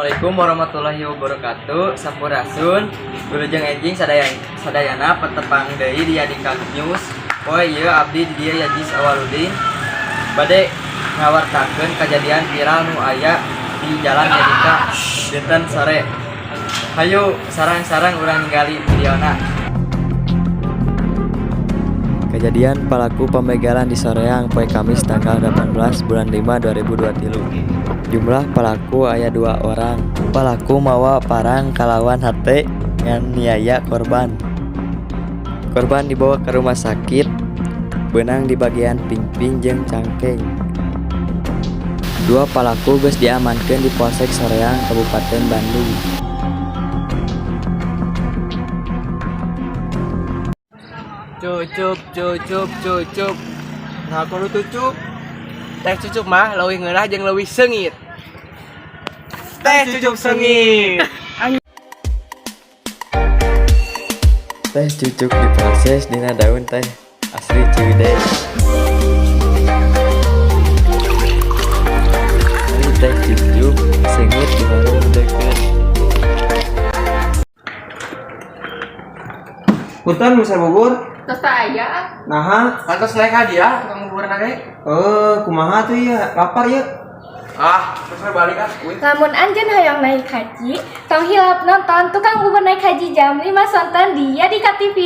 Assalamualaikum warahmatullahi wabarakatuh. Sampurasun. Wilujeng enjing sadayana, patepang deui di Yadika News. Poe ieu abdi di dieu, Yajis Awaludin, bade ngawartakeun kejadian viral nu aya di Jalan Yadika dinten sore. Hayu sareng-sareng urang ningali videona. Kejadian pelaku pembegalan di Soreang poe Kamis tanggal 18 bulan 5 2023. Jumlah pelaku aya dua orang. Pelaku mawa parang kalawan hate nganiaya korban. Korban dibawa ke rumah sakit, beunang di bagian pingping jeung cangkeng. Dua pelaku geus diamankeun di Polsek Soreang, Kabupaten Bandung. Cucup, cucup, cucup. Nah, kudu cucup. Teh cucup mah leuwih ngeunah jeung leuwih seungit. Teh cucup seungit. Teh cucuk diproses dina daun teh asli Ciwidey. Ari teh cucuk seungit di warung deukeut. Punten, meser bubur. Tos teu aya. Naha? Pantes naik hadiah tukang bubur ge. Eh, kumaha tuh ya? Lapar ya? Ah, terus saya balik ah. Wih. Lamun anjeun hayang naik haji, tong hilap nonton Tukang Bubur Naik Haji jam 5 sonten di Yadika TV.